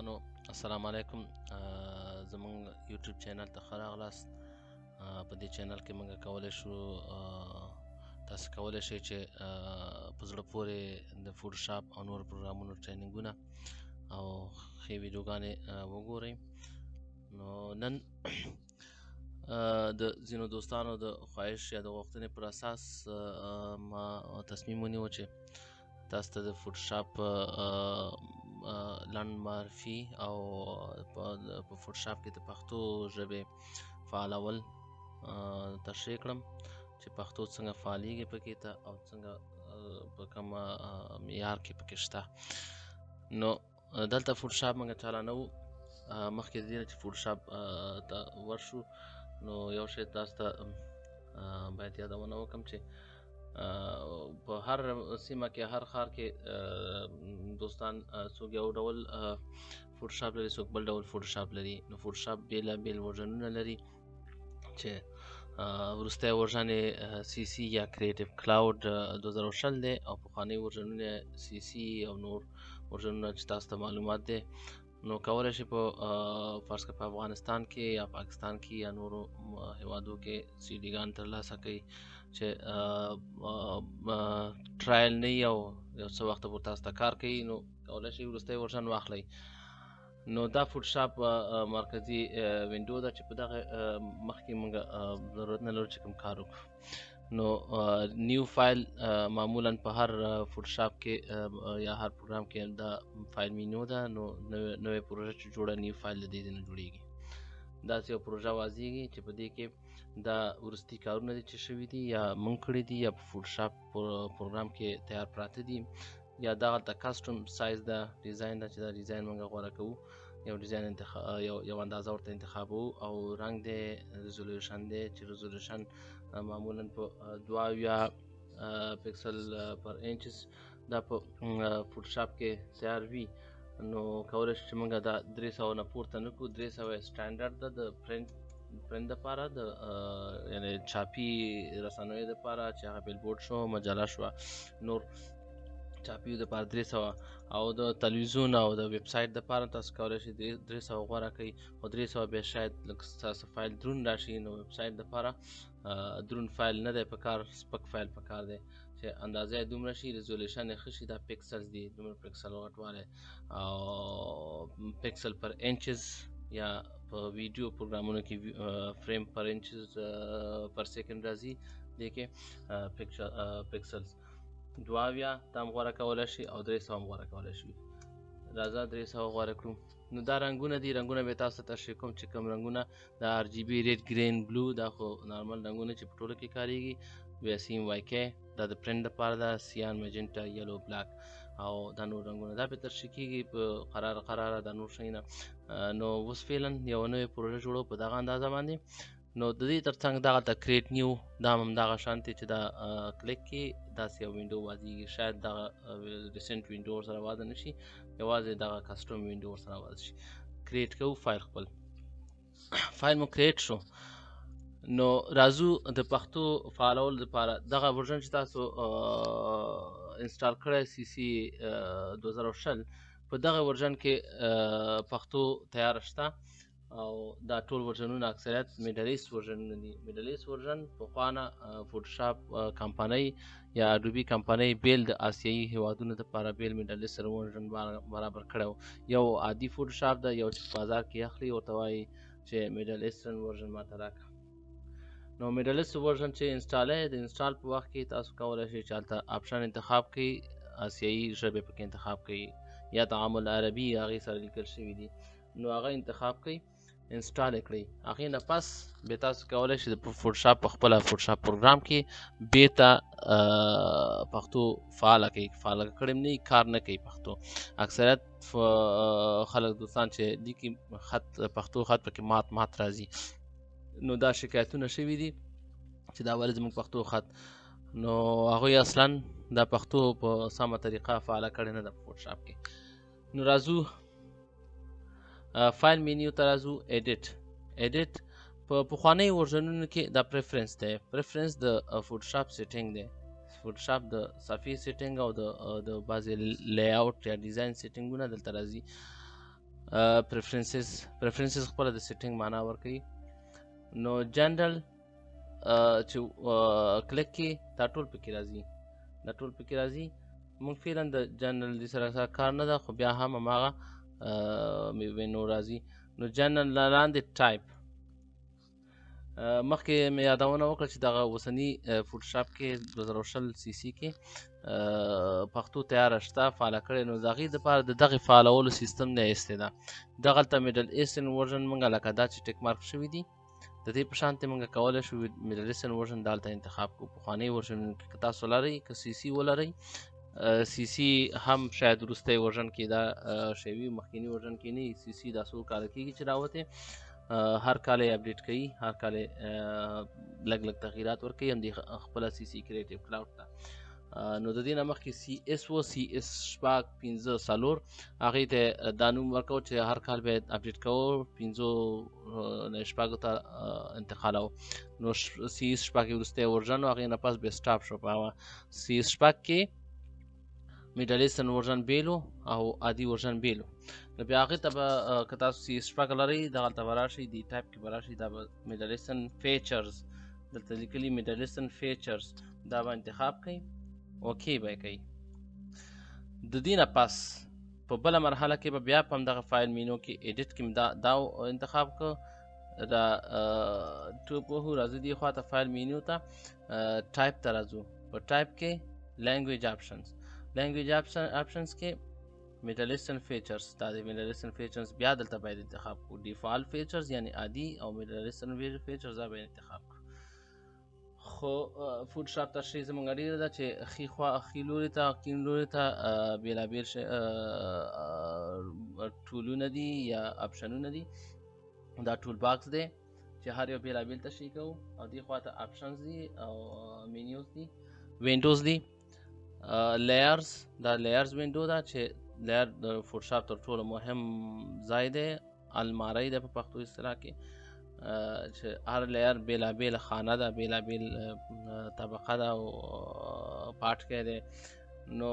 دوستانو السلام علیکم. زمونږ یوټیوب چینل ته ښه راغلاست. په دې چینل کې موږ کولی شو، تاسو کولی شئ چې په زړه پورې د فوټوشاپ او نورو پروګرامونو ټریننګونه او ښې ویډیوګانې وګورئ. نو نن د ځینو دوستانو د خواهش یا د غوښتنې پر اساس ما تصمیم ونیو چې تاسو ته د فوټوشاپ لنډ معرفي او په فوټوشاپ کې د پښتو ژبې فعالول تشریح کړم، چې پښتو څنګه فعالیږي پکې ته او څنګه په کوم معیار کې پکې شته. نو دلته فوټوشاپ موږ چالانوو. مخکې د دې نه چې فوټوشاپ ته ورشو، نو یو شی تاسو ته باید یادونه وکړم چې په هر سیمه کې، هر ښار کې دوستان څوک یو ډول فوټوشاپ لري، څوک بل ډول فوټوشاپ لري. نو فوټوشاپ بېلابېل ورژنونه لري چې وروستی ورژن یې سی سی یا کریټیو کلاوډ 2020 دی، او پخواني ورژنونه سی سی او نور ورژنونه چې تاسو ته معلومات دی. نو کولی شئ په فرض کړه په افغانستان کې یا پاکستان کې یا نورو هیوادو کې سی ډي ګان ترلاسه کړئ چې trial نه وي او یو څه وخته پورې تاسو ته کار کوي، نو کولی شئ وروستی ورژن واخلئ. نو دا فوټوشاپ مرکزي window ده چې په دغه مخکې موږ ضرورت نه لرو چې کوم کار وکړو. نو new file معمولا په هر فوټوشاپ کې یا هر پروګرام کې دا file menu ده. نو نوې پروژه چې جوړه، new file له دې نه جوړیږي. داسې یو پروژه وازیږي چې په دې کې دا وروستي کارونه دي چې شوي دي یا مونږ کړي دي یا په فوټوشاپ پروګرام کې تیار پراته دي، یا دغلته custom size ده، ډیزاین ده چې دا ډیزاین مونږ غوره کوو، یو ډیزاین یو اندازه ورته انتخابوو، او رنګ دی، resolution دی چې resolution معمولا په 72 pixel per inches دا په فوټوشاپ کې تیار وي. نو کولی شو چې موږ دا 300 نه پورته نه کړو. 300 standard ده د پرنټ دپاره، د یعنې چاپي رسنیو دپاره چې هغه billboard شو، مجله شوه، نور چاپیو دپاره 300، او د تلویزیون او د ویب سایټ دپاره تاسو کولی شئ 300 غوره کړئ. خو 300 بیا شاید لږ ستاسو فایل درون راشي، نو ویب سایټ دپاره درون فایل نه دی پکار، سپک فایل پکار دی چې اندازه یې دومره شي، resolution یې ښه شي. دا pixels دي، دومره پکسل غټوالی او pixel per inches، یا په ویډیو پروګرامونو کې frame per inches per second راځي، دې کې pixels 72 دا هم غوره کولی شي او 300 هم غوره کولی شي. راځه 300 غوره کړو. نو دا رنګونه دي، رنګونه به تاسو ته تشریح کوم چې کوم رنګونه. دا آر جي بي، red، green، blue، دا خو نارمل رنګونه چې په ټولو کې کاریږي. بیا سیم وای کې دا د پرنټ دپاره ده، cyan، magenta، yellow، black او دا نور رنګونه دا به تشریح کیږي په قرار قراره دا نور شیونه. نو اوس فعلا یوه نوې پروژه جوړو په دغه اندازه باندې. نو د دې ترڅنګ دغه ته create new دا هم دغه شانتي چې دا کلیک کې داسې یو window وازیږي. شاید دغه recent window ورسره وازه نه شي، یوازې دغه custom window ورسره وازه شي. create کوو فایل، خپل فایل مو create شو. نو راځو د پښتو فعالولو دپاره دغه ورژن چې تاسو install کړی سی سی 2020، په دغه ورژن کې پښتو تیاره شته، او دا ټول ورژنونه اکثریت Middle East ورژنونه دي. Middle East ورژن پخوانه فوټوشاپ کمپنۍ یا اډوبي کمپنۍ بیل د آسیایي هیوادونو دپاره بیل Middle East ورژن برابر کړی و. یو عادي فوټوشاپ ده، یو چې بازار کې اخلي ورته وایي چې Middle Eastern ورژن ماته راکړه. نو Middle East ورژن چې install یې، د install په وخت کې تاسو کولی شئ چې هلته option انتخاب کړئ، آسیایي ژبې پکې انتخاب کړئ یا تعامل عربي هغې سره لیکل شوي دي، نو هغه انتخاب کړئ، install یې کړئ. هغې نه پس بیا تاسو کولی شئ د فوټوشاپ په خپله فوټوشاپ پروګرام کې بیرته پښتو فعاله کړئ. فعاله کړې نه کار نه کوي پښتو. اکثریت خلک دوستان چې لیکي خط، پښتو خط پکې مات مات راځي. نو دا شکایتونه شوي دي چې دا ولې زموږ پښتو خط، نو هغوی اصلا دا پښتو په سمه طریقه فعاله کړې نه ده په فوټوشاپ کې. نو راځو file menu ته، راځو edit. edit په پخوانیو ورژنونو کې دا preference دی. preference د فوټوشاپ setting دی، فوټوشاپ د صفحې setting او د بعضې layout یا design setting ونه دلته راځي. preferences، preferences خپله د setting معنا ورکوي. نو جنرل چې کلیک کې دا ټول پکې راځي، دا ټول پکې راځي. موږ فعلا د جنرل دې سره کار نه ده، خو بیا هم هماغه مینو راځي. نو جنرل لاندې ټایپ، مخکې مې یادونه وکړه چې دغه اوسني فوټوشاپ کې 2020 CC کې پښتو تیاره شته فعاله کړې. نو د هغې دپاره د دغې فعالولو سیستم نه ایستې ده. دغلته Middle Eastern version موږ لکه دا چې tick mark شوي دي د دې په شان ته موږ کولی شو Middle Eastern version دلته انتخاب کړو. پخوانۍ version کې که تاسو لرئ، که CC ولرئ، CC هم شاید وروستی version کې دا شی وي، مخکیني version کې نه. CC دا څو کاله کېږي چې راوتی، هر کال یې update کوي، هر کال یې لږ لږ تغییرات ورکوي همدې خپله CC Creative Cloud ته. نو د دې نه مخکې CS و، CS 6 5 4، هغې ته دا نوم ورکوو چې هر کال به یې update کوو، پنځو نه شپږو ته انتقالوو. نو CS 6 یې وروستی version و، هغې نه پس بیا stop شو. په هغه CS 6 کې Middle Eastern version بیلو او عادي version بیلو. نو بیا هغې ته به که تاسو CS 6 لرئ دغلته به راشئ، دې ټایپ کې به راشئ، دا به Middle Eastern features دلته لیکلي Middle Eastern features، دا به انتخاب کړئ، okay به یې کوئ. د دې نه پس په بله مرحله کې به بیا په همدغه file menu کې edit کې دا انتخاب کړو، دا ټوپ وهو، راځو دې خوا ته file menu ته، ټایپ ته راځو. په ټایپ کې language options، language options کې Middle Eastern features، دا د Middle Eastern features بیا دلته باید انتخاب کړو. default features یعنی عادي او Middle Eastern features دا باید انتخاب کړو. خو فوټوشاپ تشریح زموږ ډېره ده چې ښي خوا ښي لوري ته کیڼ لوري ته بېلابېل tool ونه دي یا option ونه دي. دا tool box دی چې هر یو بېلابېل تشریح کوو، او دې خوا ته options دي او menus دي، windows دي، layers، دا layers window ده چې layer د فوټوشاپ تر ټولو مهم ځای دی، المارۍ ده په پښتو اصطلاح کې، چې هر layer بېلابېله خانه ده، بېلابېل طبقه ده او پاټکی دی. نو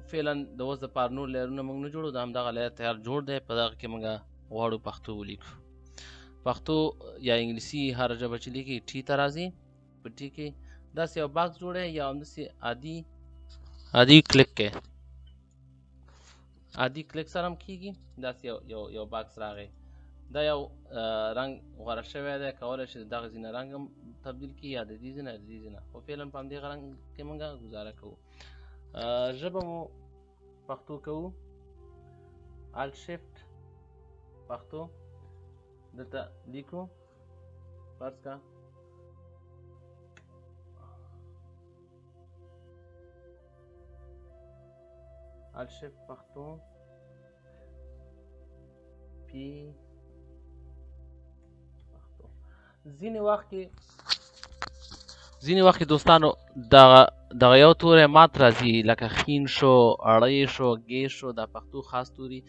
فعلا د اوس دپاره نور layer ونه موږ نه جوړو، دا همدغه layer تیار جوړ دی. په دغه کې موږ غواړو پښتو ولیکو، پښتو یا انګلیسي هره ژبه چې لیکي T ته راځي. په T کې داسې یو box جوړی یا همداسې عادي کلیک کوي، عادي کلیک سره هم کېږي. داسې یو box راغی، دا یو رنګ غوره شوی دی، کولی شي د دغه ځای نه رنګ هم تبدیل کړي یا د دې ځای نه د دې ځای نه، خو فعلا په همدې رنګ کې موږ ګزاره کوو. ژبه مو پښتو کوو، Alt Shift پښتو دلته لیکو، فرض که Alt Shift پښتو P پښتو. ځینې وخت کې دوستانو دغه یو توری مات راځي، لکه خین شو، اړی شو، ګې شو، دا پښتو خاص توري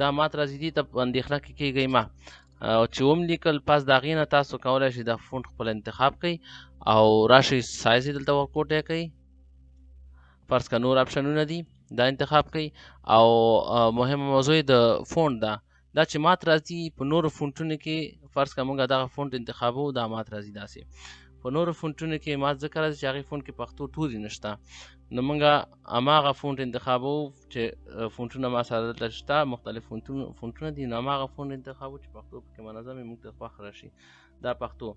دا مات راځي. دې ته په اندېښنه کې کېږئ مه، او چې وم لیکل پس د هغې نه تاسو کولی شئ دا font خپل انتخاب کړئ او راشئ سایز یې دلته ورکوټی کړئ. فرض که نور option ونه دي دا انتخاب کړئ. او مهمه موضوع یې د font ده، دا چې مات راځي په نورو font ونو کې، فرض که موږ دغه font انتخابو دا مات راځي، داسې په نورو font ونو کې مات ځکه راځي چې هغې font کې پښتو توري نشته. نو موږ هماغه font انتخابو چې font ونه ما سره دلته شته، مختلف font ونه دي، نو هماغه font انتخابو چې پښتو پکې منظم وي، موږ ته خوښ راشي دا پښتو.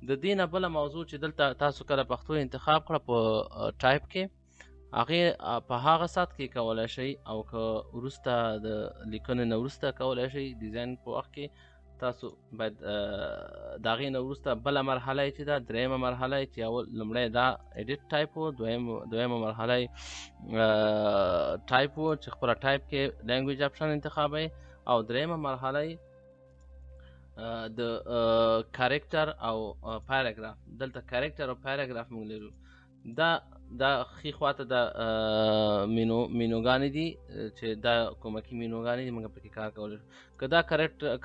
د دې نه بله موضوع چې دلته تاسو کله پښتو انتخاب کړه په ټایپ کې، هغې په هغه ساعت کې کولی شئ، او که وروسته د لیکنې نه وروسته کولی شئ design په وخت کې تاسو باید د هغې نه وروسته بله مرحله یې چې ده، درېیمه مرحله یې چې اول لومړی دا edit type و، دویمه مرحله یې ټایپ و چې خپله ټایپ کې language option انتخابوي، او درېیمه مرحله یې د character او پاراګراف. دلته character او پاراګراف موږ لرو. دا ښي خواته د مینوګانې دي چې دا کومکي مینوګانې دي، موږ پکې کار کولی شو. که دا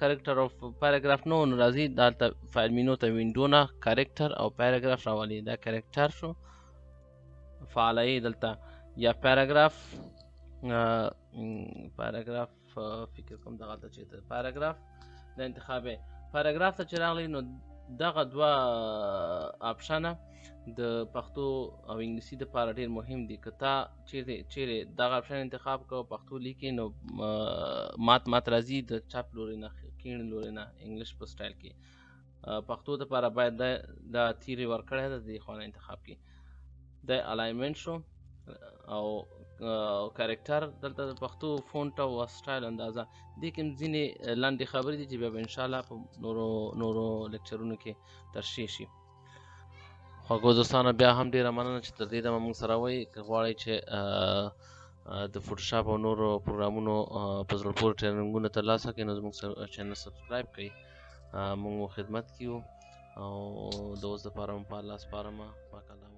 character او پاراګراف نه و نو راځي دلته file menu ته window نه character او پاراګراف راولي. دا character شو فعالوي دلته، یا پاراګراف، پاراګراف فکر کوم دغلته چې پاراګراف د انتخاب پاراګراف ته چې راغلی، نو دغه دوه آپشنه د پښتو او انګلیسي دپاره ډېر مهم دي. که تا چیرې چیرې دغه آپشن انتخاب کړ، پښتو لیکې، نو مات مات راځي د چپ لوري نه، کیڼ لوري نه، انګلیش په سټایل کې. پښتو دپاره باید دا تیرې ورکړی ده، د دې خوا نه انتخاب کړي. د الاینمنټ شو او کریکټر، دلته د پښتو فونټ او سټایل اندازه. دې کې ځینې لنډې خبرې دي چې بیا به انشاءالله په نورو نورو لیکچرونو کې تشریح شي. خوږو دوستانو، بیا هم ډېره مننه چې تر دې دمه موږ سره وئ. که غواړئ چې د فوټوشاپ او نورو پروګرامونو په زړه پورې ټریننګونه ترلاسه کړئ، نو زموږ چینل سبسکرایب کړئ. موږ مو خدمت کې یو او د اوس دپاره مو په الله سپارم. پاک الله.